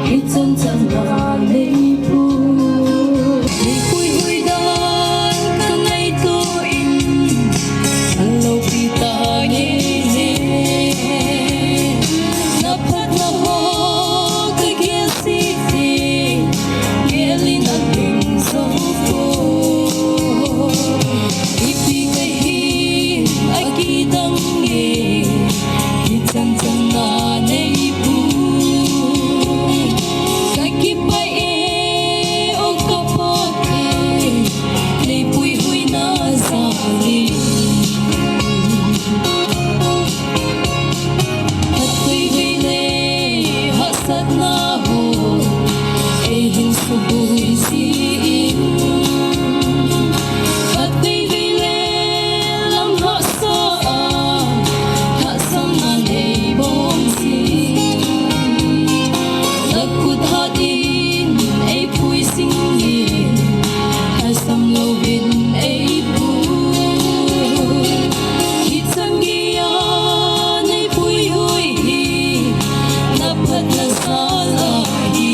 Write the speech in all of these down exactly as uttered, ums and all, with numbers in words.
Hichan chan na nei pu. Nei puihui dan ka ngaito in, a lopi ta nge he. Na phatna ho ka gel sih e, gel in a ding zo po. Ipi ka hi a kidang nge, hichan chan na nei pu. Ka kipah e, o ka Pathen, nei puihuina jal in. Phattheina le hahsatna ho, ei hin suboi jin. Phattheina le lam hahsa a, hahsatna nei bol jin. Na khut hat in ei pui jing in, lhasam louvin ei pui. Hichan geiya nei puihui hi, na phatna jal ahi.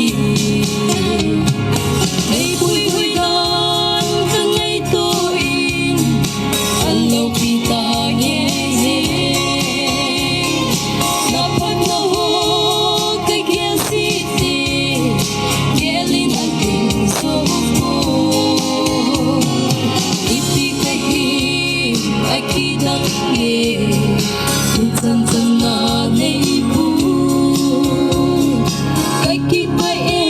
Nei puihui dan ka ngaito in, a lopi ta nge he. Na phatna ho ka gel sih e, gel in a ding zo po. Ipi ka hi a kidang nge, hichan chan na nei pu. Ka kipah e.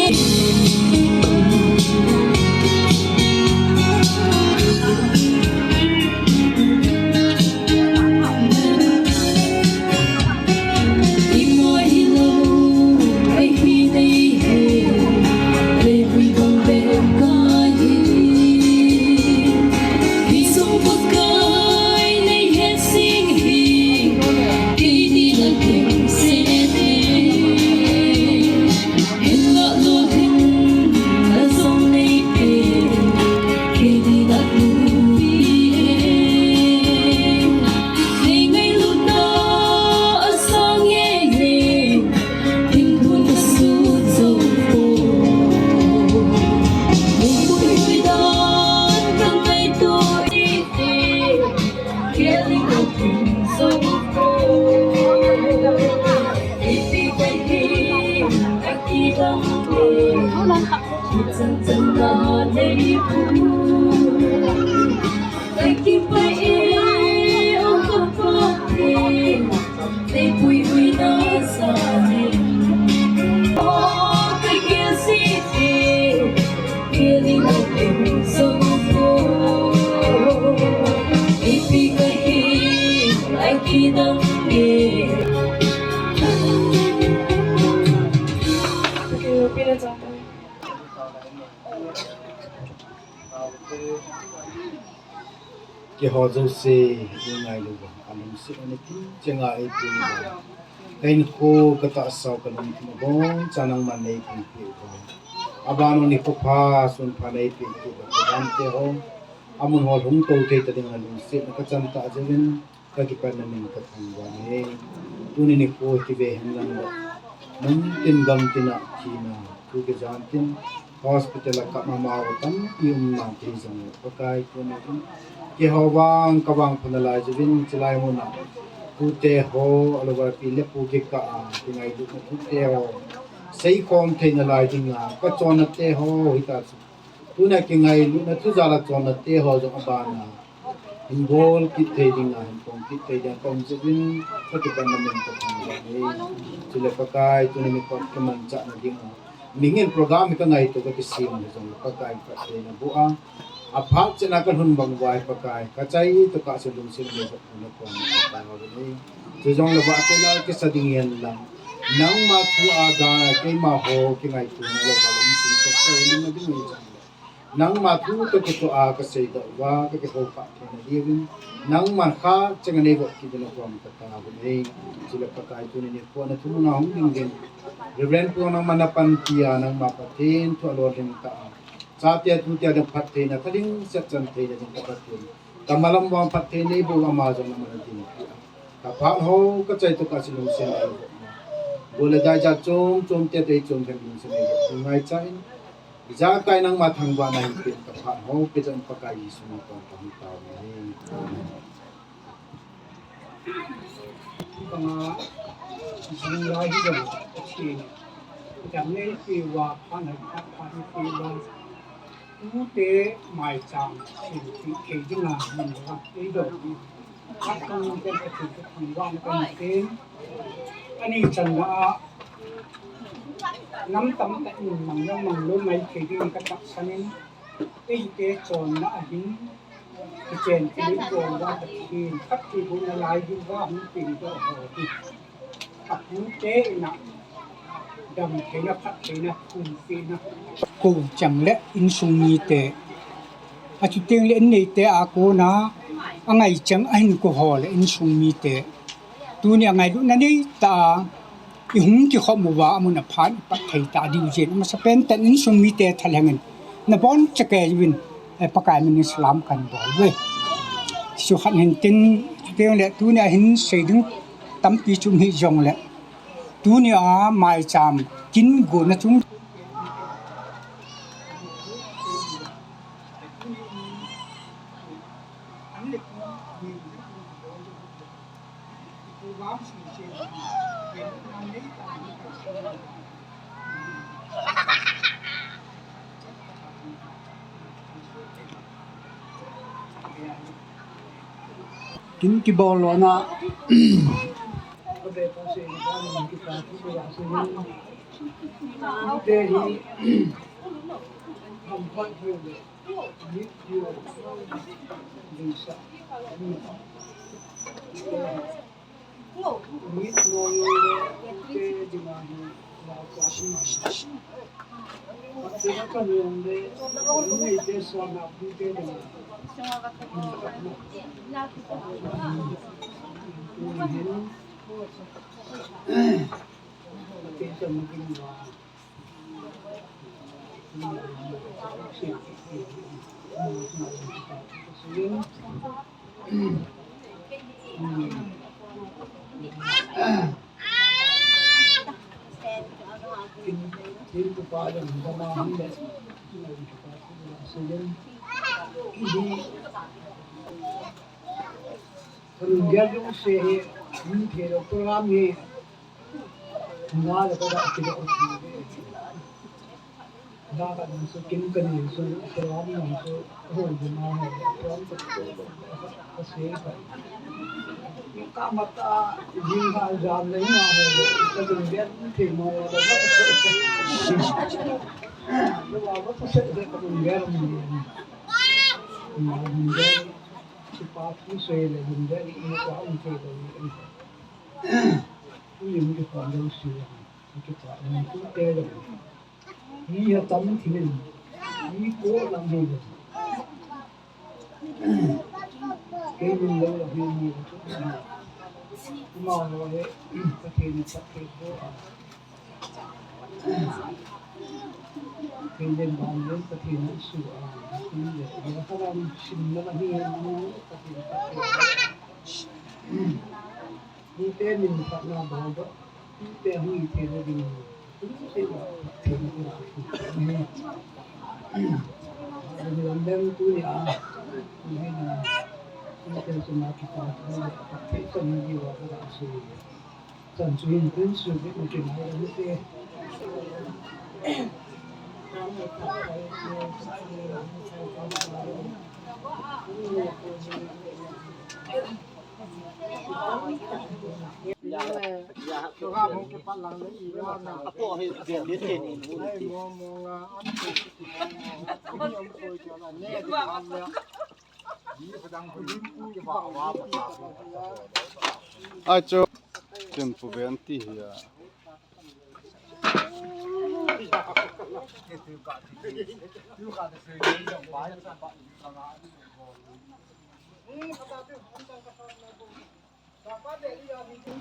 Keiho jouse, i ngailu uva, alungset a nati chenga eipui uva. Ka hinkho, ka tahsa u, ka lungthim u abonchan nangman neipui peh uva. Aban u nikho pha, sun pha neipeh peh uva, ka dam teho. Amun ho lhung tou thei ta ding a lungsetna ka chan tah jeh uvin, ka kipana min ka thangvah e. Tuni nikho hi kive hen lang le, mun tin gam tin a thina thu kijan tin, hospital a kap mama u tampi um nante jong le, Pakai tuni hin keiho vang ka vangpha nalai jeh uvin, chulai mun a tute ho, alovar pi le pu kikah a kingailutna thute ho seikhom thei nalai dinga ka chonna teho hita chu. Tuna kingailutna thu jal a chonna teho jong abana hin bol kit thei dinga, hin pom kit thei dinga ka um jeh uvin, ka kipana min ka thangvah e. Chule Pakai, tuni nikho kimanchahna dinga, mihing in program hi ka ngaito, ka kisem u hijongle Pakai, phattheina boh a, aphat chetna ka lhun bang uva hi Pakai, ka chai tokah chu lungset le jep na kom ka tao uve. Chujongle vahchoina kisa ding hen lang, nangma thu a ga keima ho kingaitona louva lungset ka tao ning a ding hijongle, nangma thu toh kitoh a ka seidoh uva, ka kihoukhah theina diuvin, nangman khat cheng a neivop kit diu na kom ka tao uve. Chule Pakai, tuni nikho na thumun a hung ding ding Reverend Pu nangman na panpi a, nangma Pathen thu alolhin tah a, chate a tute a ding phattheina, tha ding set chan theina ding ka Pathen, ka malam vang phatthei neiboh uva, ama jong nangman na dinpi a, ka phat ho ka chai tokah chu lungset le jep na Gol le dai jat chom chom te te chom thei ding chu nei, ngai cha in. Ijakai nangma thangvahna hin pen ka phat ho, pe chan Pakai Jesu min tong ka hung tao na hi. Amen. Banga jing lai hi jong Pathen in dam nei peh uva, phat nei phat, phat nei peh uva, tute maicham sempi thei dinga mun la ei dong hi. Khat khat in Pathen ka thangvahna ka hin pen. Ani channa a nam tamtah in mang jong mang lou mai thei ding ka tahsan in, eite chonna a hin kichen kilut bol uva Pathen phattheibohna laibu uva hung pengdoh ho hi, apute in a damtheina, phattheina, thumtheina. Kou chang le insung mite, achuteng le in neite a kona angaichang ahin kou ho le insung mite, tuni a ngailutna neitah a ihung kikhop uva amun aphan ipat thei ta diu jeh in, amasapen tah in insung mite thalheng in nabonchauvin, eh, Pakai min in salam kahin bol uve. Chu khat hin tin, chuteng le tuni a hin sei ding tampi chu um hih jongle, tuni a maicham kin gona chung Kin kibol lona. Kalunggel jong se hi, min thei lou program hi, na le ka da ki lou. Na ka dang su kin ka ni su program na su, ho ji ma ho, program ka, ka se ka. Ka mata jing ha jam le ma ho, kalunggel min thei mo la ka se. Lo wa ka se kalunggel mi. Kalunggel, si pa ki se le kalunggel, ni ka um thei lou ni. Tulim kikhom lou si, kicha lou tute lou. Mi atam thei in, mi ko lam thei lou. Kei min lou la hi mi ko. Ama ho he, Pathen in Pathen ko a. Kei len ban len Pathen in su a. Kei le, ya ka lam sim na la hi, Pathen, Pathen. Mite min phatna bol doh, mite hung thei ding, mite phattheina bol doh. Lam lem tunia, mite chunga kipa, phatthei chan ni wa ka su. Chan chu hin tun su bi ma ki mai mite. Ai chu, tempu ven ti hi a.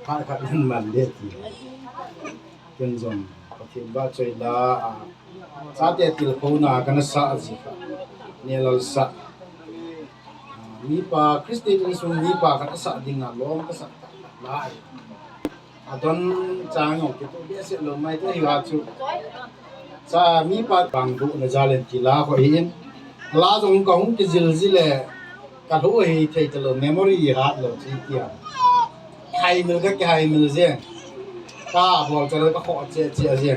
Khat khat in man le ti. Ken jong Pathen vahchoi la a, chate tilkhouna kana sah ji kha. Nelal sah. A, mipa Christian insung mipa khat asah dinga lom kasah lai. Adon chang jong kitoh behseh lou mai te hi a chu. Cha mi pa bang bu na jalen ti la ko hin. La jong ka hung kijil jile ka lhu hi thei ta lou memory hat lou chi tia. Hai mil ka ki hai mil je. Ka bol cha ka kho che che je.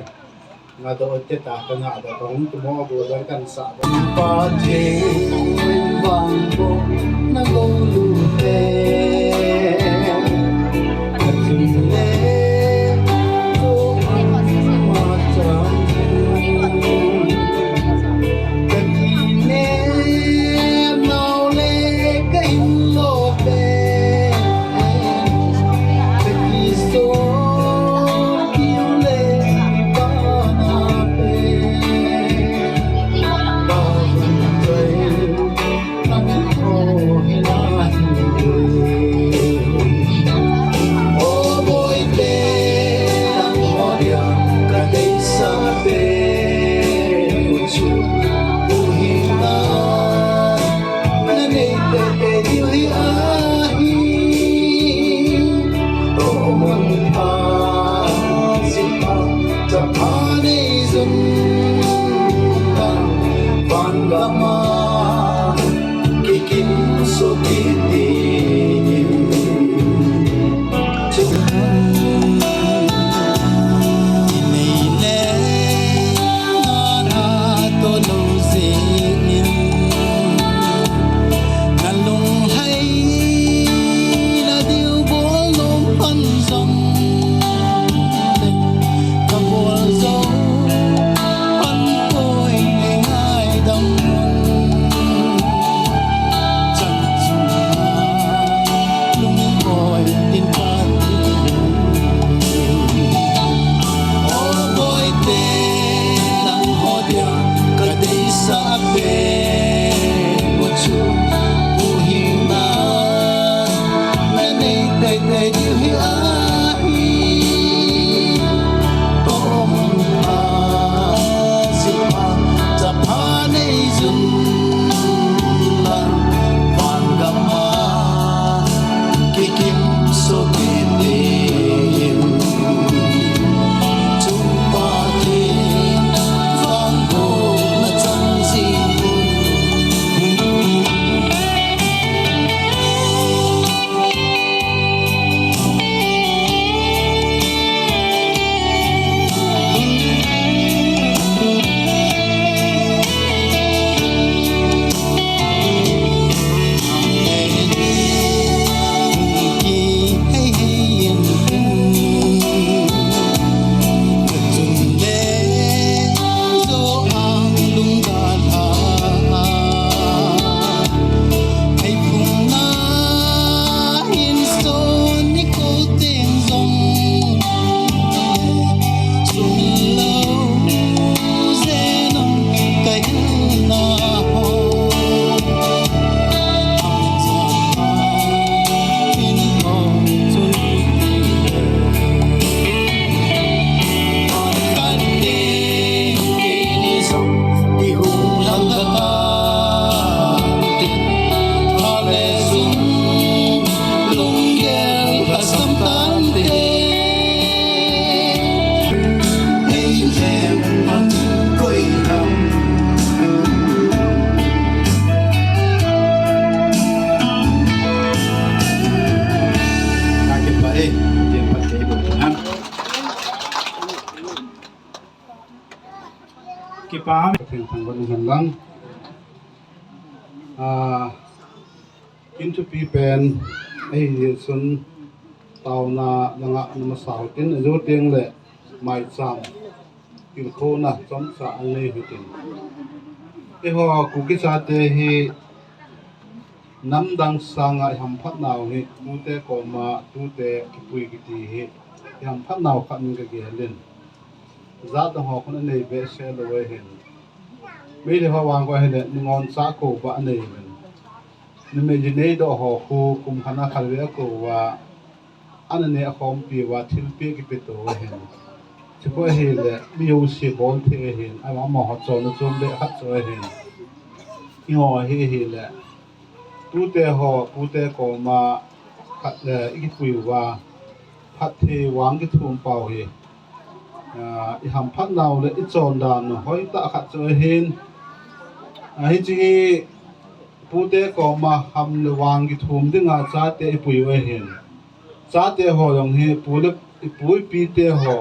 Nga do te ta ka nga do ka hung tu mo go dar kan sa do. Pa te vang ko na go lu te. Ka tin le ko ma chan. Ka tin le nau le ka in lo pe. Kipa ham. Theng thang ko ni hen lang. Ah, kin thupi pen, ahi sun taona langa nama sao tin, ajo teng le maicham tilkhouna chomcha anei hitin. Eiho Kuki chate hi namdang sanga ihamphat nau hi, tute koma, tute kipui kiti hi, ihamphat nau khat in kagel in. Jat ho khun anei behseh lou ahin. Meitei ho vang ko ahile, ningon cha kouva anei uvin. Numei ji neidoh ho khu kum khat a khatvei akou uva, ana neh khompi uva, thilpeh kipeto ahin. Chukhu ahile, mi jouse bol thei ahin, amaho chonna chom beh khat chu ahin. Eiho hi ahile, tute ho, pute koma khat le, ikipui uva, Phatthei vang kithum pau hi, a, i hamphat nau le i chondan u hoitah khat chu ahin. A, hiche hi pute koma ham le vang kithum dinga chate i pui u ahin. Chate ho jong hi pu le, i pu i pite ho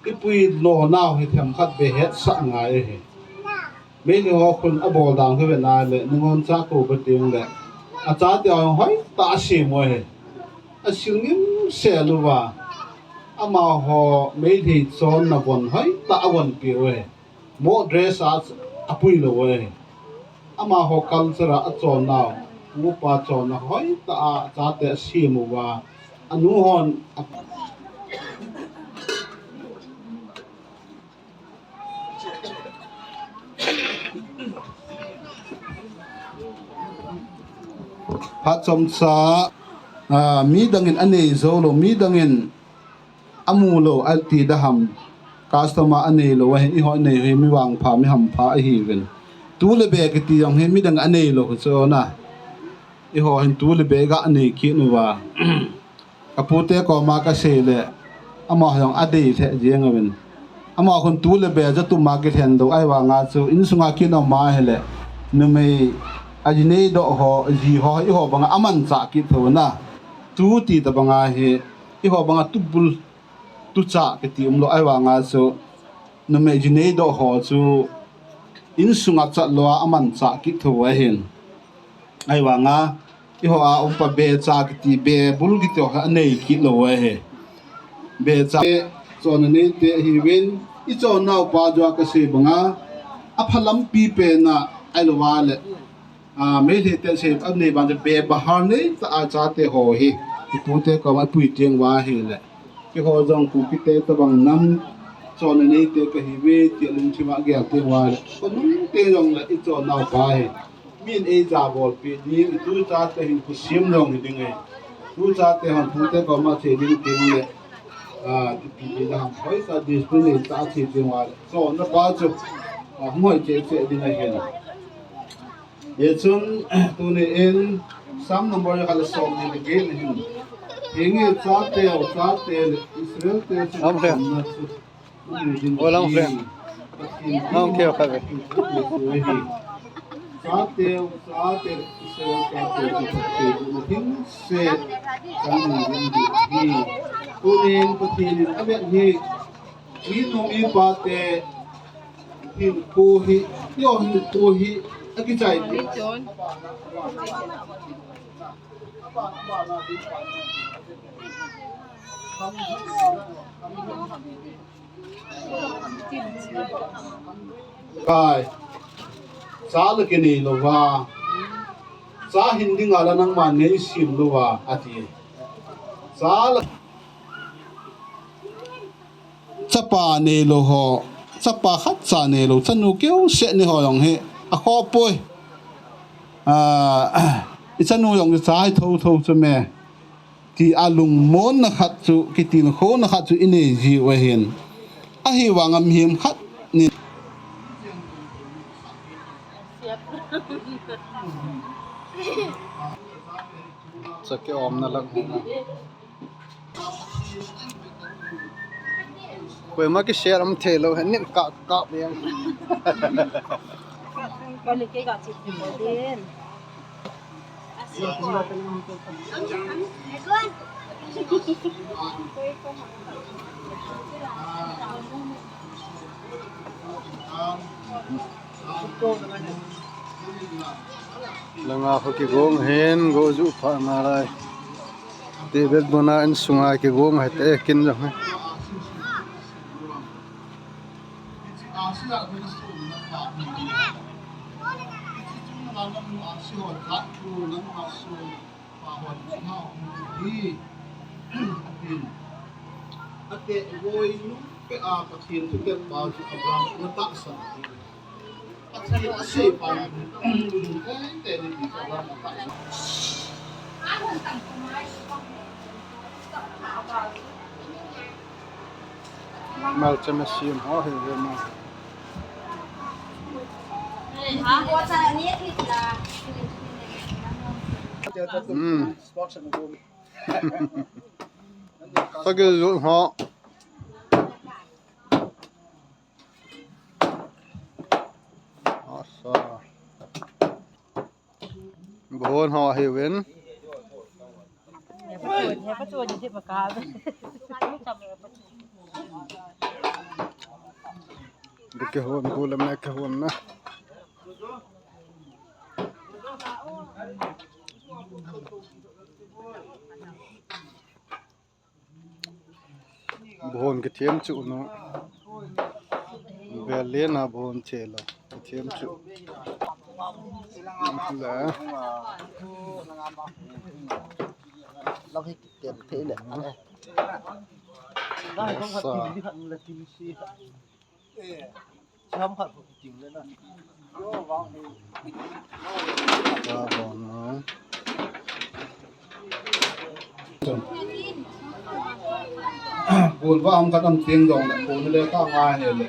i pui lo nau hi themkhat be hetsah ngai ahi. Meitei ho khun abol dan khu ve na le, nangon cha ko ba ting le, achate ho hoitah a sem u ahi. Asil ngim sel uva, amaho Meitei chonna von hoitah a von peh u ahi. Moh dress a apui lou u ahi. Amaho culture a achon nau, upa chonna hoitah a chate asem uva, anu hon a Phat chomcha, a, midang in anei jou lou, midang in amu lou, ati da ham. Customer anei lou, ahin eiho anei hi mi vangpha, mi hampha ahiuvin. Tu le be kiti jong hi midang anei lou chu na. Eiho hin tu le be ga nei kit uva. Ka pute koma kasei le, amaho jong adei lheh jeng uvin. Amaho khun tu le be ja tuma kilhen doh ahivanga chu, insunga kin um ahile, numei aji nei doh ho, ji ho, eiho banga amanchah kit thou na. Tu ti tabanga hi, eiho banga tubul, tuchah kiti umlou ahivanga chu, numei ji nei doh ho chu insunga chat lou a amanchah kit thou ahin. Ahivanga, eiho a um pa becha kiti, be bul kiti ho anei kit lou ahi. Becha, chonna neite ahiuvin, i chonnau pa joh a kasei banga, apha lampi pen a, ahilou vale. A, Meitei te sei, anei ban be bahar nei tah a chate ho hi, i pute koma pui teng uva ahile. Keiho jong Kukite tabang nam chonna neite kahiuve, ti lungthim a gel teng uva le. Konung te jong le i chonnau pa hi. Min eija bolpi ding, i tu chate hin khusim jong hi ding e. Tu chate hon pute koma sei ding teng le. A, ipi ti da ham hoitah discipline tah a sei teng uva le. Chonna pa chu, a, hung hoi cheh cheh ding ahin. Hichun, tuni in, Psalm number khat le som ni le get ni hin. Hinge chateu, chate le Israel te chu Lam hle. Chonna chu. Ui din Oi, lam hle. Pathen Lam hle kha ve. Pathen hi. Chateu, chate le Israel chate chu Pathen hin se. Chonna hin di hi. Tuni in Pathen in avet hi. Minu mipa te hinkho hi, hinkho hi, akichai ti. Kai. Cha la kinei louva. Cha hin dinga la nangma nei sem louva, ati. Cha la Chapa neilou ho, chapa khatcha neilou, chanu keu seh nei ho jong hi, akhoh poi. Ah, i chanu jong chu cha hi thotho chu me. Ti a lungmonna khat chu, kitilkhouna khat chu i nei jiu ahin. Ahivanga mihem khat nin. Cha kiomna lang hung a. Koima ki share um thei lou, hin nin ka, ka beng. Kani ke ka chi din. Langa khu kigong hin, go ju pha nalai. Tibet bona insunga kigong hai te kin jong hai. Ate voi nu pe a Pathen thutep pa chu Abraham na tahsan. Malcha machine ho hi ve ma. Hmm. Sagil lut ho. Asa. Bon ho ahiuvin. Dikehon, bu le me kehon na. Bon kithem chu nu. Bel le na bon che lo. Kithem chu. Le. Lam hi kithem thei le. Asa. Cham khat ko kiting le na. Ka bon na. Bul ba am khat am tieng jong le, bul le ka nga he le.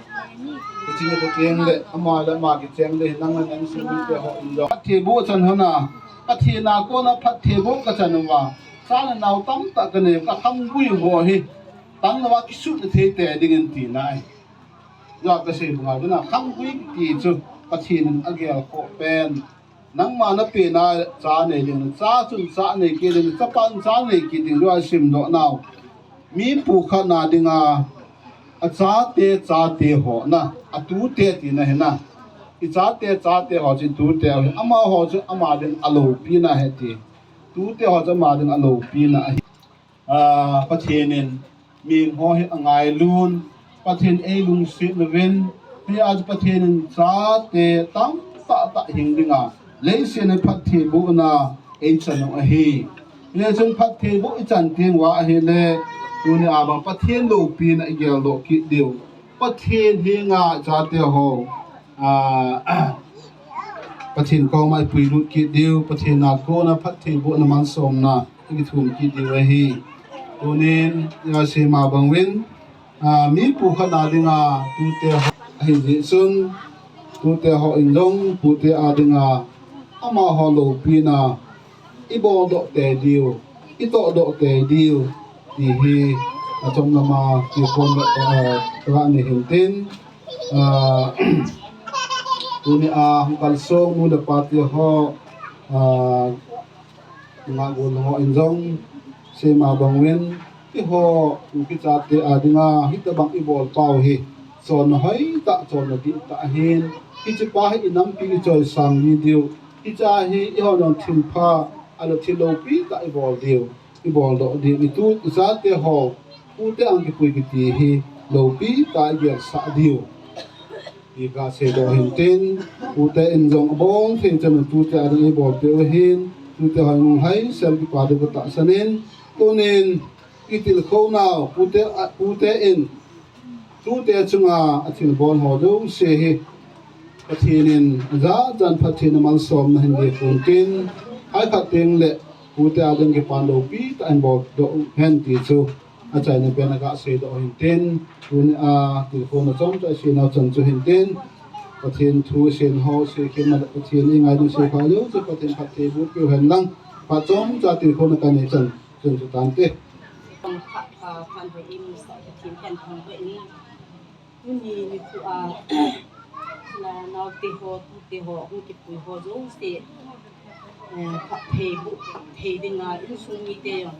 Kiching le tieng le, ama le ama kicheng le, nang le nang sum te ho in jong. Phatthei bu chan hona, Pathen a kona phatthei bu ka chan uva. Cha le nao tamtah ka nei, ka kham gui ho hi. Tang le va kisu le thei te ding in ti nai. Jua ka sei banga, juna khamgui kiti chu Pathen in agel khoh pen. Nangma na pena cha nei ding, cha chun cha nei kit ding, chapa chun cha nei kit ding, jua simdoh nau. Mi pukhatna dinga, achate chate ho na, atute tina hi na. I chate chate ho chu tute ho hi, amaho chu ama ding a loupina ahi ti. Tute ho chu ama ding a loupina ahi. Ah, Pathen in mi ho hi angailun, Pathen ei lungset uvin, hijeh chun Pathen in chate tamtah tah hing dinga, leiset hi phattheibohna ei chan u ahi. Hijeh chun phattheiboh i chan teng uva ahile, tunia bang Pathen loupina i geldoh kit diu. Pathen henga chate ho, ah, Pathen koma i puilut kit diu, Pathen a kona phattheibohna malsomna i kithum kit diu ahi. Tunin, i a sema bang uvin, ah, mi pukhatna dinga tute ho ahi jeh chun, tute ho in jong, tute a dinga amaho loupina i boldoh tei diu, i tohdoh tei diu, ti hi achom lama tilkhouna, eh, ka nei hin tin, ah, tunia hung kalsong nu le pa te ho, ah, ngahgol ho in jong, sema bang uvin, eiho, u kichate a dinga, hitabang i bol pau hi, chonna hoitah, chonna dihtah ahin, hiche pa hi i nampi i choisang ji diu, Hiche hi eiho jong thilpha, ahilou thil loupi tah i bol diu, i boldoh diu, i tu, i chate ho, tute a kipui kiti hi loupi tah i gelsah diu. Ti ka seidoh hin tin, tute in jong abol thei chan u tute a ding i bol peh u hin, tute ho in hung lhaisel kipa diu ka tahsan in, tunin, i tilkhouna u, tute a, tute in, tute chunga a thilbol ho jouse hi, Pathen in, ajat jan Pathen a malsomna hin dei pon tin, hei khat teng le, tute a ding kipa loupi tah in boldoh hen ti chu, achaina pen a ka seidoh hin tin, tunia tilkhouna chomcha i seinau chan chu hin tin, Pathen thu seiho, seikhem a le Pathen i ngailu seikha jouse Pathen phattheiboh peh u hen lang, phat chomcha tilkhouna ka nei chan. Chun chu tante. Pang kha, ah, phan hoi imu sah Pathen kathangvah in. Tuni nikho a, la naote ho, tute ho, hung kipui ho jouse. Eh, phattheiboh thei dinga insung mite jong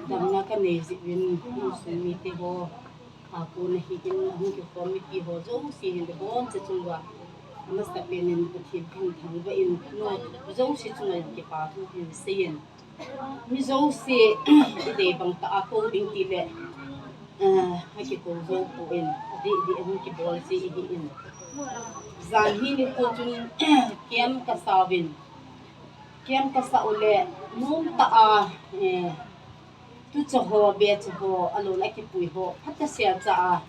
damna ka nei jeh uvin, insung mite ho. A kona hi in hung kikhom mipi ho jouse hin le boncha chunga. Amasapen in Pathen kathangvah in, nu jouse chunga jong kipa thu hin seiyin. Mi jouse, i dei bang tah a kou ding tile, eh, akikou jou poi, adih dih a hung kibol ji ahin. Jan hi nikho chun, camp kasa uvin. Camp kasa u le, nom tah a, eh, tucha ho, becha ho, alon akipui ho, phatasel cha a,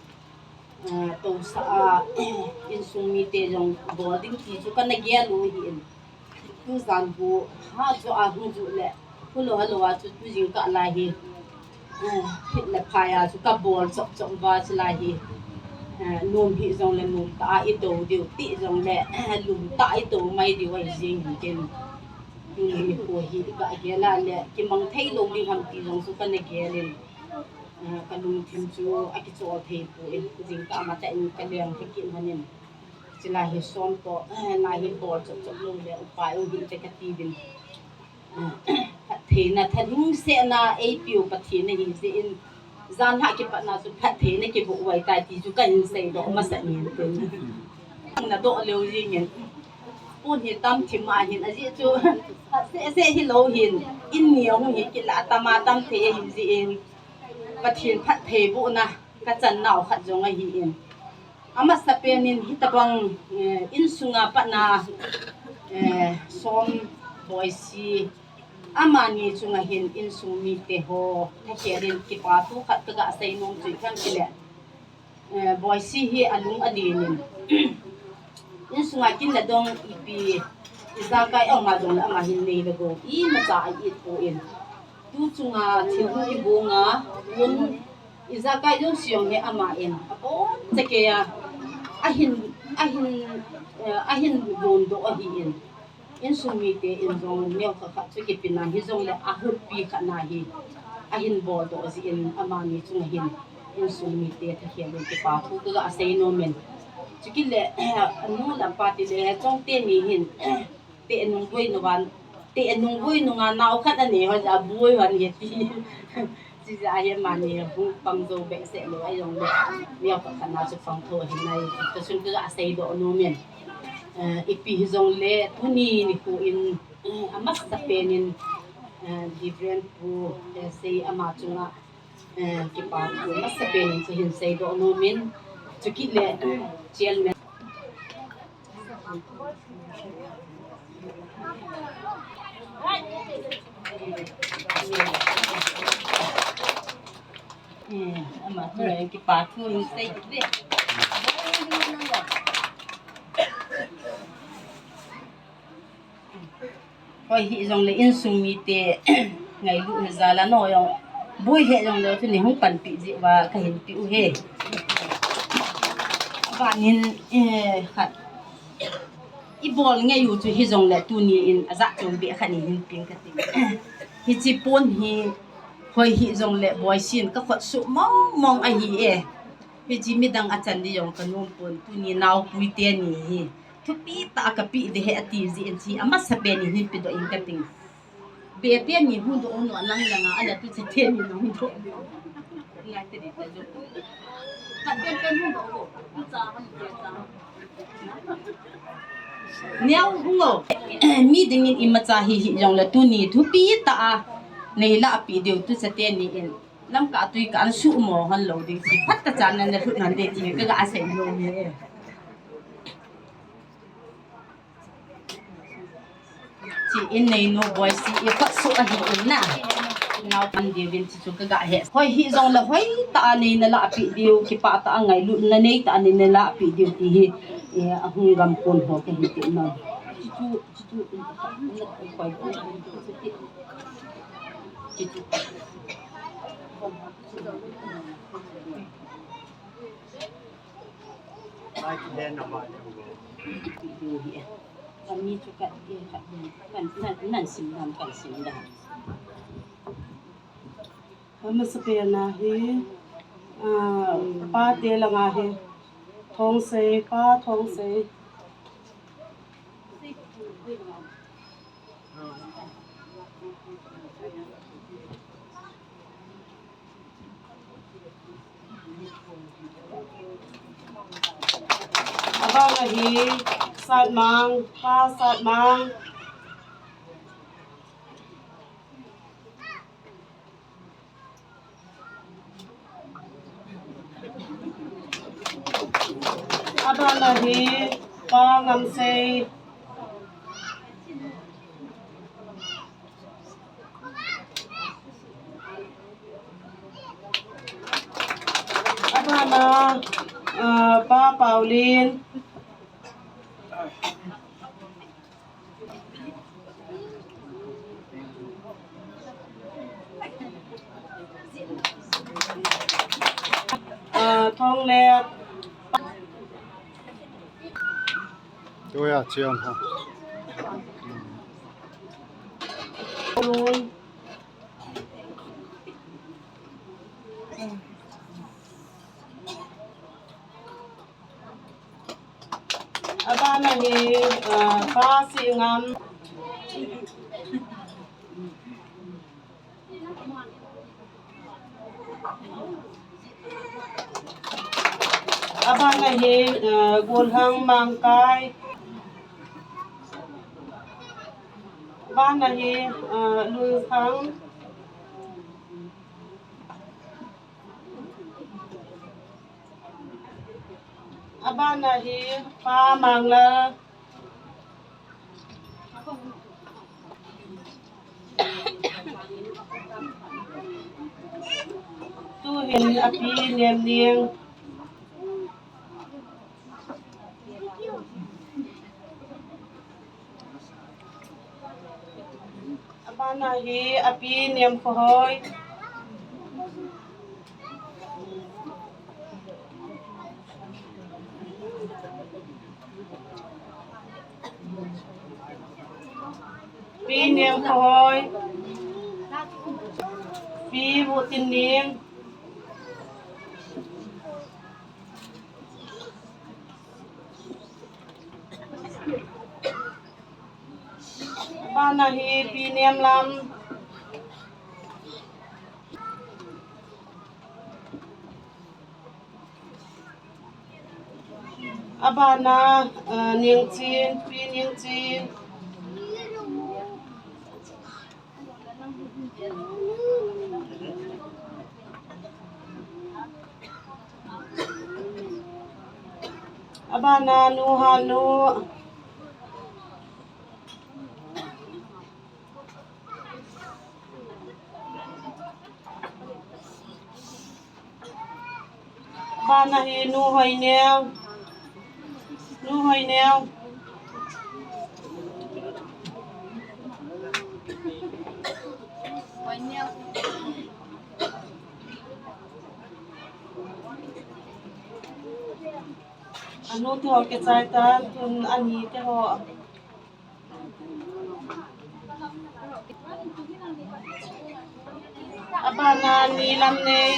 ah, tousah a, insung mite jong bol ding ti chu kana gel u ahin. Tujan hu, ha chu ahung ju le, hulou halou a chu tu jingkah lai hi, ah, thip le phai a chu kabol chop chop uva chu lai hi, ah, nom hih jongle nom tah a i tou diu, tih jongle, lum tah a i tou mai diu ahi jeng hin tin. Tuni nikho hi ka gel a le, kimang thei lou ding ham ti jong chu kana gel in. Eh, ka lungthim chu akichol thei poi, jingkah matah in ka leng thei kit lhonin. Chulai hi som toh, eh, na hi bol chop chop lou le upa u hi te kati din. Eh, phattheina thalhingsetna eipeu Pathen ahi jeh in, jan lhah kipatna chu phattheina kiboh uva tai ti chu kahin seidoh masat in tin. Nadoh leu jingin. Pon hi tam thim ahin ajeh chu, seh seh hilou hin, in ni ahung hi kit le atam atam thei ahi jeh in. Pathen phattheibohna kachan nau khat jong ahin. Amasapen in hitobang, eh, insunga patna, eh, Som, Boisi, amani chunga hin insung mite ho, thakhel in kipa thu khat kaga seinom chu ipi ham itile, eh, Boisi hi alung alen in, insunga kin le dong ipi, ijakai aum a jongle ama hin nei le gou imacha a-it poi. Tu chunga thil hung kigong a, pon ijakai jouse jong hi aman abonchakei a, ahin, ahin, eh, ahin dondoh ahin. Insung mite in jong neokhat khat chu kipina hijongle ahoppi khat na hi ahin boldoh jeh in amani chunga hin insung mite thakhel in kipa thu kaga seinom in. Chukit le, anu le apa tile Chongte ni hin, te nung boi nunga, te nung boi nunga nao khat anei hon, aboi hon ahi ti. Chujeh a hi amani hung pang jou behseh lou ahi jongle, neokhat khat na chu pang tho ahi nai. Tasun kaga seidoh nom in. Eh, ipi hijongle tuni nikho in, eh, amasapen in, eh, Reverend Pu, eh, sei ama chunga, eh, kipa thu amasapen in chu hin seidoh nom in. Chukit le, Chairman. Eh, ama thu le kipa thu in sei kit ve. Hoi hijongle insung mite ngailutna jal a nao jong boi hih jongle tuni hung panpi jeh uva kahin pe u ahi. Abanin, eh, khat ibol ngei u chu hijongle tuni in ajat chom beh khat nei hin peng kati. Hiche pon hi hoi hijongle Boisi in kakhut suh mong mong ahi e. Hiche midang achan ding jong kanom pon, tuni naopui teni hi thupi tah a kapeh ding ahi ati jeh in hiche amasapen in hin pedoh in kati. Beh teni hung doh u, alang langa ala tu che teni hung doh u. Ngai teni ta jo. Khat pen pen hung doh u. Neo hung o. Mi dingin imacha hi hijongle tuni thupi tah a nei lahpeh diu tu che teni in. Lamkah tui kah a suhmo hon lou ding ti phat kachan na lhut nan ding ti kaga seinom e. Hiche in neinu Boisi ikhut suh ahi in na. Nao pan diuvin ti chu kaga he. Hoi hijongle hoitah a neina lahpeh diu, kipah tah a ngailutna neitah a neina lahpeh diu ti hi, eh, ahung gam kon ho kahin ti na. Hichu, hichu, hichu. Ami chu khat, eh, khat, nan, nan, nan sim dan, kan sim dan. Amasapen a hi, ah, pate langa hi, Thongsei, Pa Thongsei. Abana hi Satmang, Pa Satmang. Abana hi Pa Ngamsei. Abana, ah, Pa Paulin. Ah, Thonglet. Tuya chiam ha. Lun. Abana hi, ah, Pa Singam. Abana hi, ah, Golhang Mangkai. Abana hi, ah, Lunthang. Abana hi Pa Manglal. Tuhin api Nemning. Abana hi api Nemkhohoi. Pi Nemkhohoi. Pi Vutinning. Abana hi Pi Nemlam. Abana, ah, Ningchin, Pi Ningchin. Abana Nu Hanu. Abana hi Nu Hoineu. Nu Hoineu. Anu te ho kichai tan, tun ani te ho. Abana Nilamnei.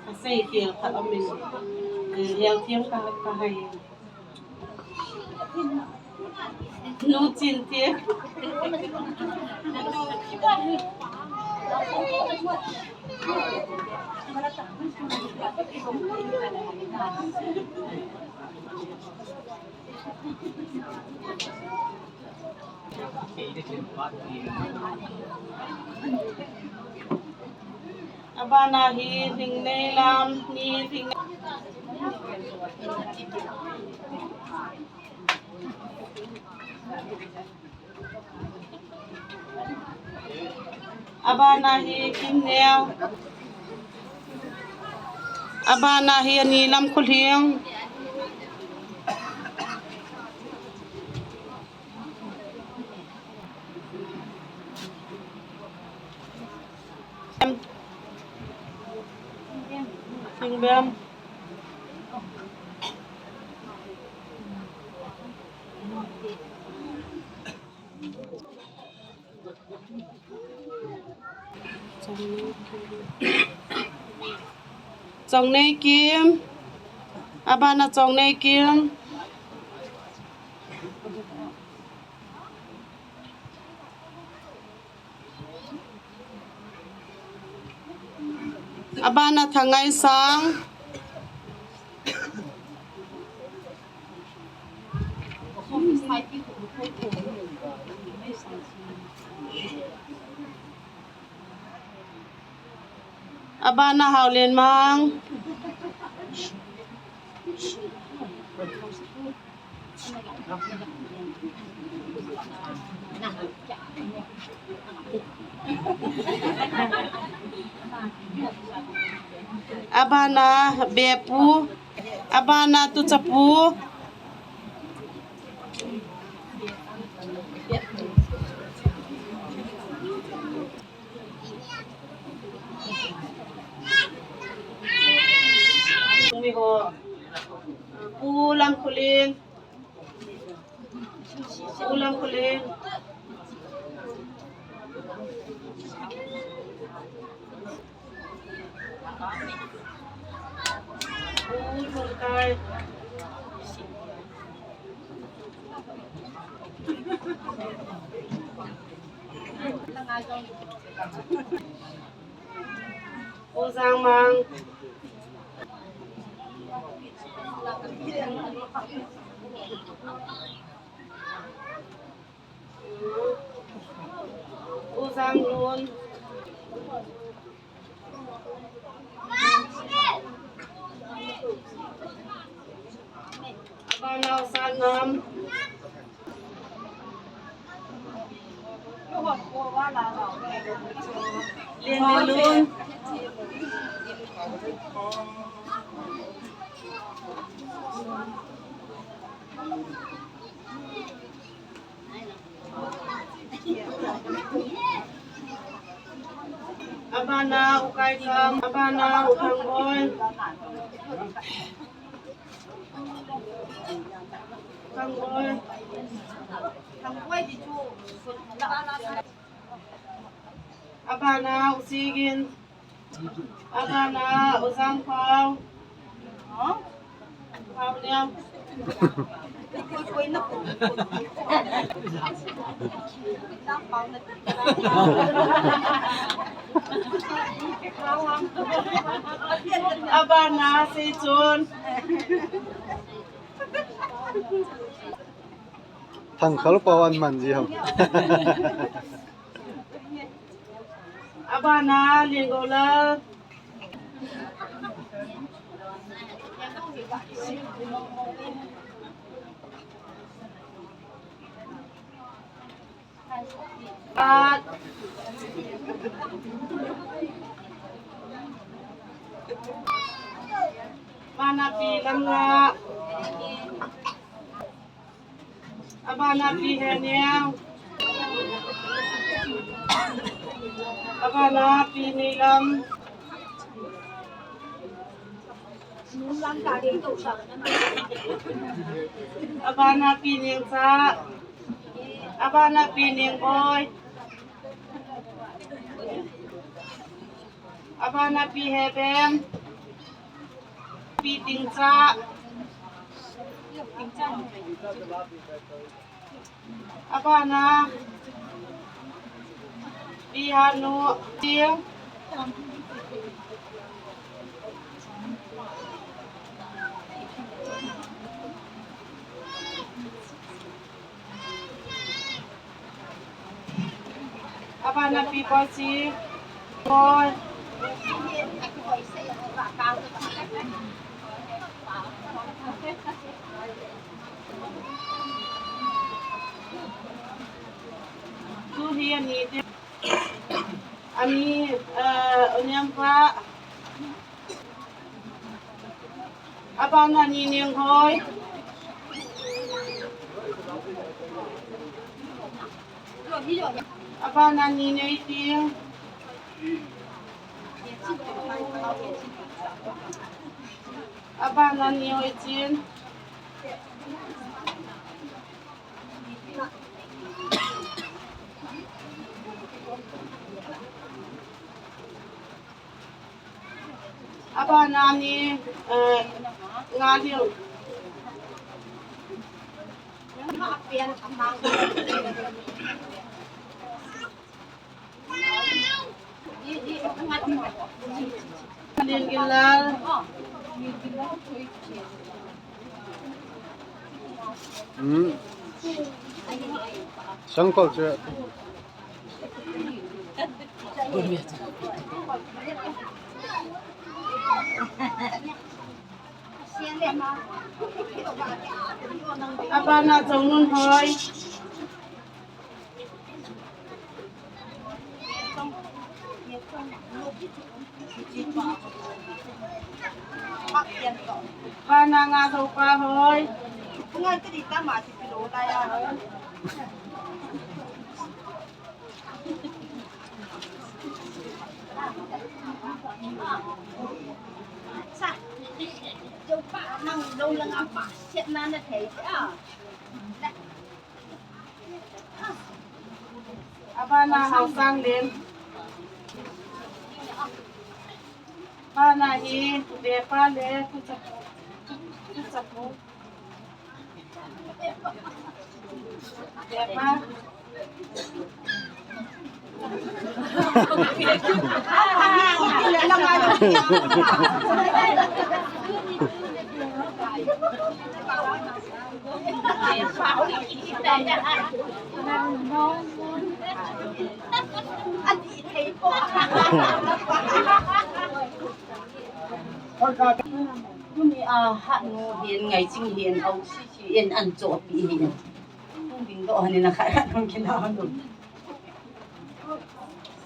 Kasei khel khat amin. Eh, Lelthiam ka, ka hai. Nu Chinthip. Abana hi Lhingneilam, Ni Lhing. Abana hi Kimneo. Abana hi Anilam Khulhing. Em. Sing bem. Chongneikim. Abana Chongneikim. Abana Thangaisang. Abana Haolenmang. Abana Bepu. Abana Tuchapu. Pu Lamkhulen. Pu Lamkhulen. U Jangmang. U Janglun. Abana u Satnam. Lenlun. Abana u Kaikam, abana u Thangboi. Thangboi. Abana u Sigin. Abana u Jangphao. Phao Niam. Abana Seichon. Thangkhal pa wan man ji ham. Abana Lengoulal. At abana Pi Lamngah. Abana Pi Heniang. Abana Pi Neilam. Abana Pi Nengcha. Abana Pi Nengboi. Abana Pi Hebem. Pi Tingcha. Abana Pi Hanu Ting. Abana Pi Boisi. Boi. Tu hi ani te. Ani, eh, Oniampa. Abana Ni Nenghoi. Abana Ni Neiting. Abana Ni Hoichin. Abana Ni, eh, Ngalhing. Lenginlal. Hmm. Sangkol che. Abana Chongnunhoi. Abana Ngathopahoi. Abana Haosanglen. Abana hi Vepa le Tuchapu. Tuchapu. Vepa. Tuni a hatnu hin, Ngaiching hin, au sisi in an chohpeh hin. Hung dingdoh hon in a khat khat hung kila hon.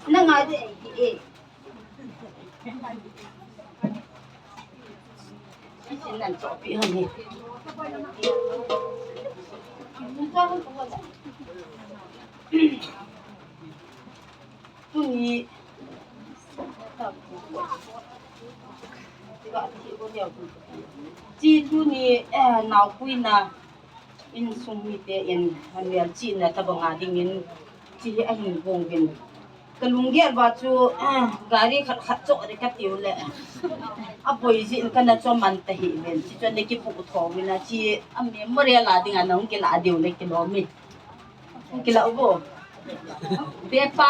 Na ngai de hi e. Sisi in an chohpeh hon hi. Tuni, chi tuni, eh, naopuina insung mite in, hamial chihna tabang a dingin, chi hi ahin gong uvin. Ka lunggel uva chu, eh, gari khat khat choh ding ka tiu le. Aboi jin kana choh man ta hi uvin. Chi chu ana kipu tho uvin a chi a memorial a dinga nahung kila diu le kilom in. Kila u bo. Bepa.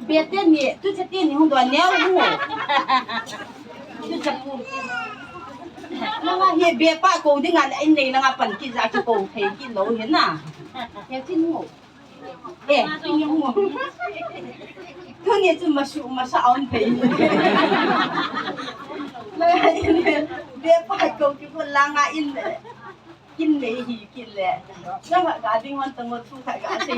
Bete ni, tu chate ni hung doh neo u. Tu chapu. Nanga hi bepa ko dinga le in nei nanga pan kija kikou thei kilou hi na. He chin u. Eh, chin u. Tuni chu masu masa on thei. Nanga in bepa ko kikou langa in. Kin nei hi kin le. Nanga ga ding hon tamo thu kha ga sei.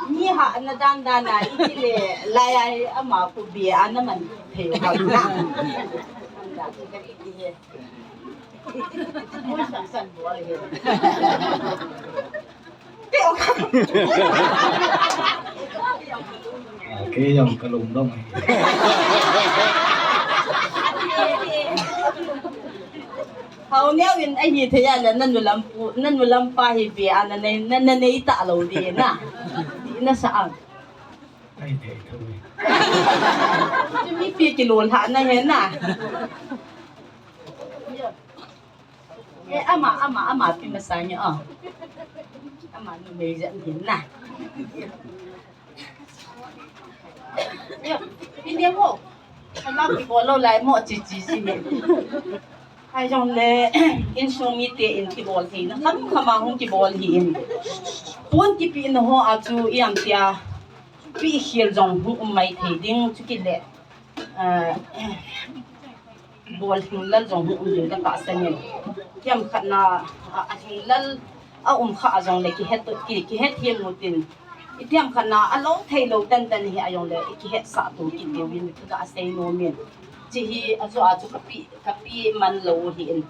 Ni ha na dan dan a i ki le lai ai ama ku bi a na man thei ha na. Mo san san bo le. Te o. Kei jong ka lungdong. Hao neo in ahi thei a le nanu lampu, nanu lampa hi be a na nei, na, na nei ta lo di na. Di na sa ang. Ai thei thei. Chu mipi kilolhah na he na. Eh, ama, ama, ama pi masa ni o. Ama numei jat ni na. Yo, pi ni mo. Ama kibol lou lai mo chi chi si ni. Hai jong le, insung mite in kibol thei na. Kham kham a hung kibol hi in. Pon kipi na ho a chu iam tia. Pi khel jong hung um mai thei ding chu ki le. Ah, bol hinglel jong hung um ding ka tahsan in. Themkhat na, a, a hinglel a um kha a jong le kihet, ki, kihet hiam u tin. I themkhat na a lou thei lou tan tan hi a jong le i kihetsah to kit diu in ka sei nom in. Chi hi a chu a chu ka pi, ka pi man lou hi in.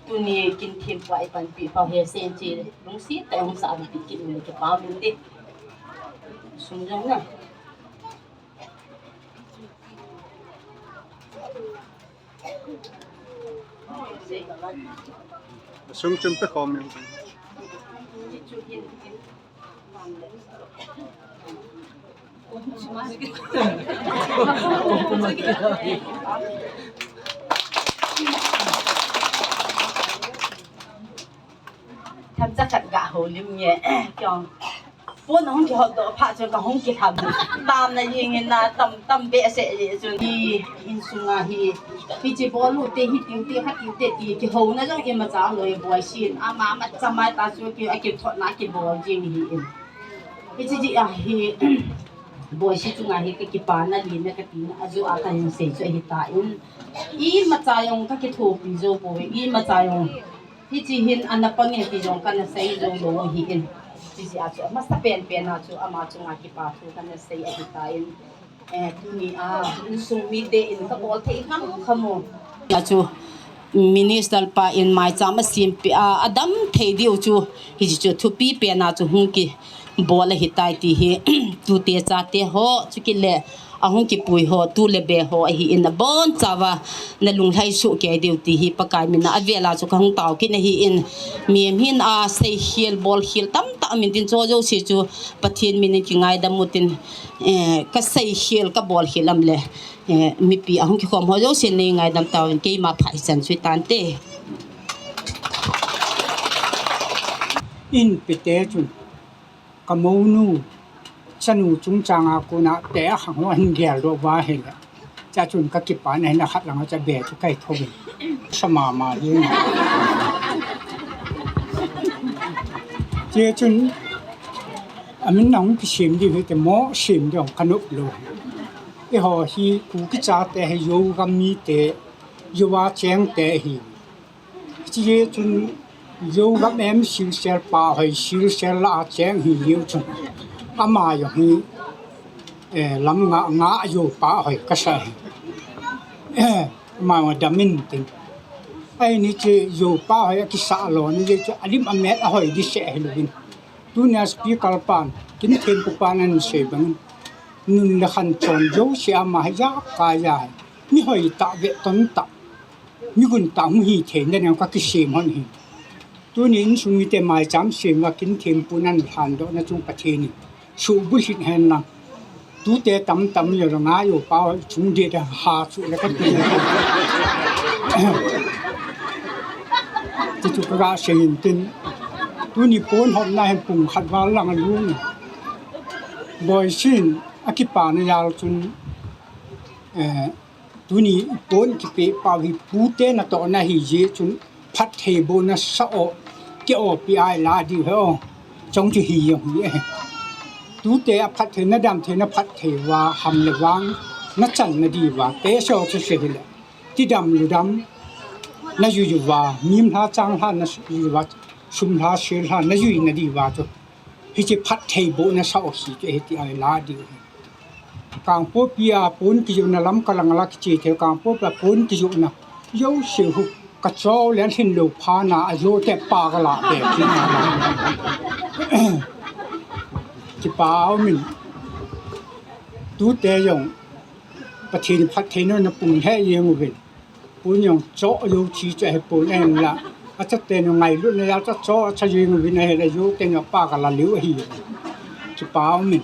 Tuni kin thim pa i pan pi pa he sen chi lungsi ta hung sa pi kit ni ki pa min di. Sum jong na. Sum chun pe khom in. Themcha khat ga houlim nge, kiong. Pon hung kihot doh phat chun ka hung kilham. Tam na jing in na tam, tam behseh jeh chun. Hi, insung a hi. Hichi bol u te, hi tiu te, kha tiu te ti, kihouna jong imacha lou, boi sin. Ama, ama chamai ta chu ki, a kithot na kibol jing hi in. Hichi jeh a hi, boi si chunga hi ka kipa na li na ka ti na, a ju a ka hin sei chu ahi ta in. Imacha jong ka kithopi jou poi, imacha jong. Hichi hin ana pang e ti jong kana sei jou lou hi in. Hichi a chu amasa pen pen a chu ama chunga kipa thu kana sei ahi ta in. Eh, tuni a, insung mite in ka bol thei kham kham u. A chu minister pa in maicham a simpeh a, a dam thei diu chu. Hichi chu thupi pen a chu hung kibol ahi tai ti hi. Tute chate ho, chu ki le. Ahung kipui ho, tu le be ho, ahi in abon chauva, na lunglhai soh kei diu ti hi Pakai min a, avel a chu ka hung tao kit ahi in, mihem hin a seikhel, bolkhel tamtah um in tin chu jouse chu Pathen min in kingaidam u tin, eh, ka seikhel, ka bolkhel am le, eh, mipi ahung kikhom ho jouse nei ngaidam tauvin keima phat ichan chu hitante. In pete chun. Ka mounu, Chanu chungchang a kona te a khang ho hin gel doh va hile. Cha chun ka kipa na hin a khat lang a cha be chu kai tho vin. Sa mama hi. Che chun a min nang kisem di ve te mo sem di ong ka nop lou. Eiho hi Kuki chate hi Zogam mite, Zo a cheng te hi. Chule chun Zogam em Silchar pa hoi, Silchar la a cheng hi hiu chun. Ama jong hi, eh, lam nga, nga Zo pa hoi kasa hi. Eh, ama jong dam in tin. Ahi ni che Zo pa hoi a kisa lou ni che chu a lim a met a hoi di se hi louvin. Tunia speaker pan, Kinthenpu pan ahin sei bangin. Nun le khan chon jouse ama hi ja ka ja hi. Mi hoi tah ve ton tah. Mi gun tah hung hi thei na neo ka kisem hon hi. Tuni insung mite maicham sem uva Kinthenpu nan lhan doh na chung Pathen in suhbulhit hen lang. Tute tam tam le nga Zo pa chung de da ha chu le ka ti. Ti chu ka ga sei in tin. Tuni pon hop na hin pung khat val lang a lung. Boisin a kipa na jal chun, eh, tuni pon kipe pau hi pute natoh na hi je chun phatthei bohna sa o, ke o pi ai la di ho. Chong chu hi jong hi e. Tute a phatthei na damthei na phatthei uva ham le vang na chan na di uva. Te so chu se hi le. Ti dam lu dam na ju ju uva. Mim hla chang hla na ju ju uva. Sum hla sel hla na ju na di uva chu. Hiche phatthei bohna sa o hi chu hiti ai la di u hi. Kangpokpi a pon kijona lam ka lang la kiche thei Kangpokpi a pon kijona. Jouse hu ka chou le hin lou pha na a jo te pa ka la be ki na la. Kipa um in. Tute jong Pathen phatthei na na pung he jeng uvin. Pon jong cho jo thi cha he pon en la. A chate nu ngailutna jal cha cho cha jing uvin ahi le jo te nu pa ka la liu ahi. Kipa um in.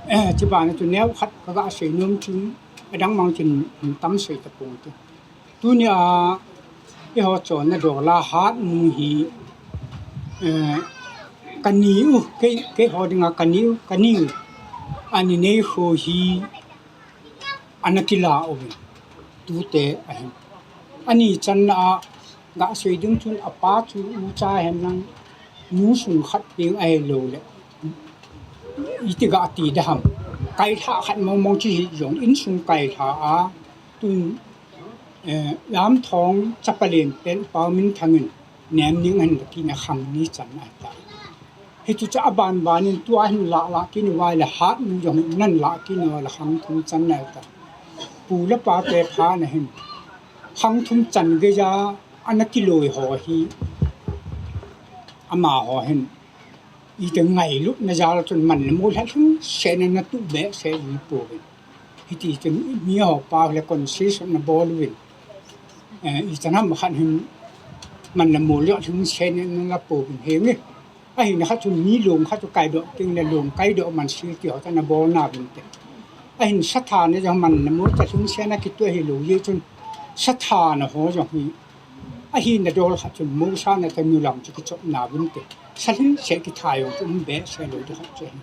Eh, kipa na chu neo khat ka ga sei nom chu. Adang mang chin tam sei ta pon tu. Tunia eiho chonna dola hat nu hi, eh, ka ni u, kei, keiho dinga ka ni u, ka ni u. Ani nei ho hi, ana kila uvin. Tute ahin. Ani channa a, ga sei ding chun apa chu ucha hen lang, nu sung khat peng ahi lou le. Iti ga ti da ham. Kailha khat mong mong chi hi jong, insung kailha a, tun, eh, Lamthong chapa len pen Pau Minthang in, nem ning ahin la kit na khang ni channa ta. Hichu cha aban ban in tua hin la la kit uva le hat nu jong nan la kit uva le khang thum channa ta. Pu le pa te pha na hin. Khang thum chan geija ana kiloi ho hi. Amaho hin. Iti ngailutna jal chun man le mol ha lhingset na na tu behseh ji pouvin. Hiti chun mi ho pa le conscience na bol uvin. Eh, ichan ham khat hin man le mol le lhingset na na la pouvin. Henge. Ahin khat chun mi long khat chu kaidoh ting le long kaidoh man sil ti ho ta na bol na vin te. Ahin satha na jong man le mol ta lhingset na kitu ahi lou jeh chun satha na ho jong hi. Ahin na dol khat chun mosa na ta nu lam chu kichop na vin te. Sa lhingset kitha jong chu um behseh lou di khat chu hin.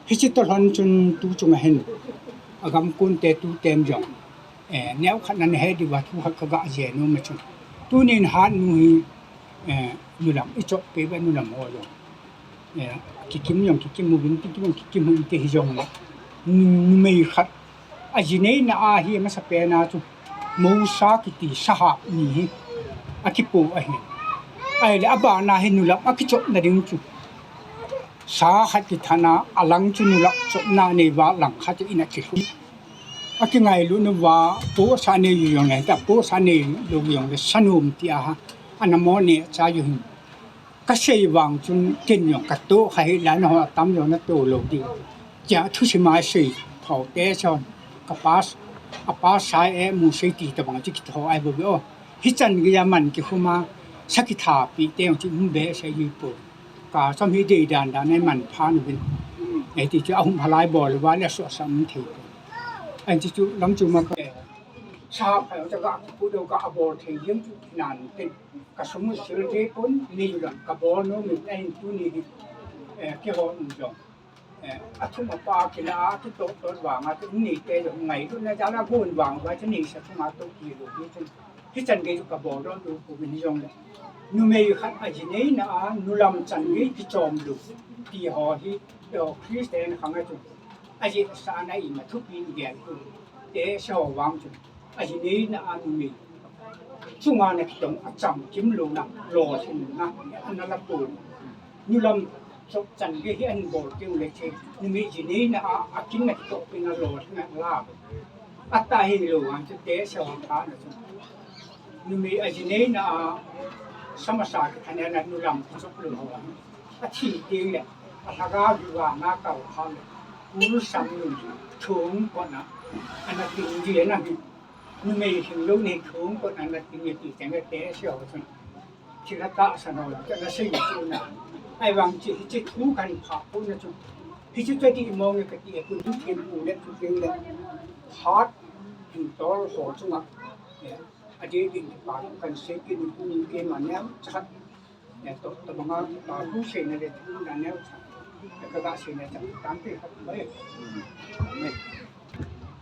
Hiche toh lhon chun tu chung a hin. Agam kun te tu tem jong. Eh, neo khat na na he di uva thu khat ka ga je nom a chun. Tunin hat nu hi, eh, nu lam i chop pe uva nu lam ho jong. Eh, kikim jong kikim uvin, kikim jong kikim uvin te hi jong le. Nu, numei khat. A ji nei na a hi masa pen a chu. Mosa kiti sahap ni hi. A kipo ahi. Ahile abana hi nu lam a kichop na ding chu. Sa khat kithat na a lang chu nu lam chop na nei uva lang khat chu in a kilhu. A kingailut nu uva, posa nei u jong le, ta posa nei lou u jong le, sa nom ti a ha, ana mo ne cha u hin. Ka sei vang chun ken jong ka toh kha hi la na ho tam jong na toh lou di. Cha thusim a sei tho te chon, ka pa, a pa sai e mu sei ti tabang chu kitho ai bou o. Hichan geija man kikhum a, sa kitha pi te jong chu um behseh ji poi. Ka chom hi dei dan dan nei man pha nu vin. Ei ti chu ahum halai bol uva le so sam thei poi. Ahin ti chu lam chu ma ka. Sa pha cha ga kipu dou ga bol thei jeng chu nan te. Ka sum sil te pon ni lam ka bol nom in ahin tuni hi. Eh, keiho um jong. Eh, athum apa kila a kitoh toh vang a, tu ni te jong ngailutna jal a gon vang uva, tu ni sa thum a toh kilou hi chun. Hichan gei chu kabol doh lou pon hijongle, numei khat aji neina a nulam chan gei kichom lou ti ho hi, eh, Christian khang a chun ajeh sah na ima thupi gel u te, so vang chun aji neina a numei chunga na kitong a chamkim louna, lolhinna ana la pon. Nulam chop chan gei hi ahin bol teng le che, numei ji neina a, akin na kitoh pin a lolhinna la. Atahilou vang chu te se hon tha na chu, numei aji neina a sa masa kitha na nulam kichop lou ho a, athi teng le alhagao hi vana kal kha le, kul sam lou thung kona ana ting ji na hi. Numei hinglou nei thung kona ana ting ji ti teng le te se ho chun thilha tahsan ho la, kana sei chu na. Ahivang chu hiche thu kahin phah pon na chu, hiche chu ati mong e kati e, kun thempu le chu teng le, hat hin tol ho chunga, eh, adeh din kipa kahin sei kit in, keima neocha khat, eh, to, tobanga kipa thu seina le thu na neocha khat, eh, kaga seina chan tante khat mai. Amen.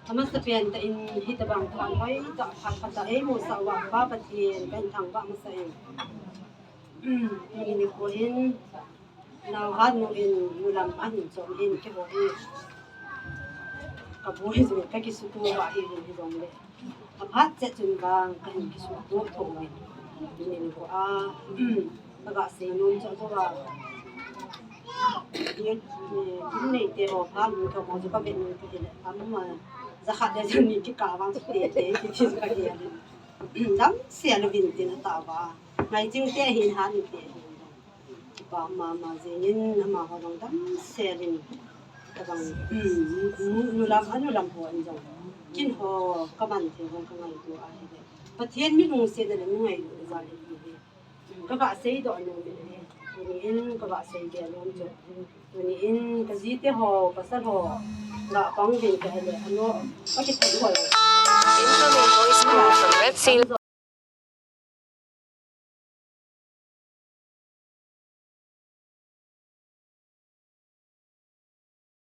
Amasapen tah in hitobang thanhoi tah phat phat a eimusah uva Pa Pathen kahin thangvah masa in. Tuni nikho hin, nao hatnu in nulam ahin chom in keiho hi, kaboi jong kakisutoh uva ahi uvin hijongle, aphat chet chun vang kahin kisutoh tho uvin. Tuni nikho a, kaga sei nom chu ajo a, eh, eh, kin neite ho, pha lutho ho chu kavet nom chu hile, ama, jakhat le jani kikah vang chu teitei kiti chu kagel in. Damsel uvin tin atao uva. Ngai chingte ahin, hatnute ahin. Kipa mama jengin amaho jong damsel in. Tabang, um, nu, nulam, anulam ho in jong, keiho kaman thei jong kangaito ahile, Pathen mi lungsetna le mi ngailutna jal ahi. Kaga seidoh nom e. Tuni in kaga sei dia nom chu, tuni in kajite ho, pasal ho, ga pang uvin kahile, ano, kakithei ho. Incoming voice call from Red Seal.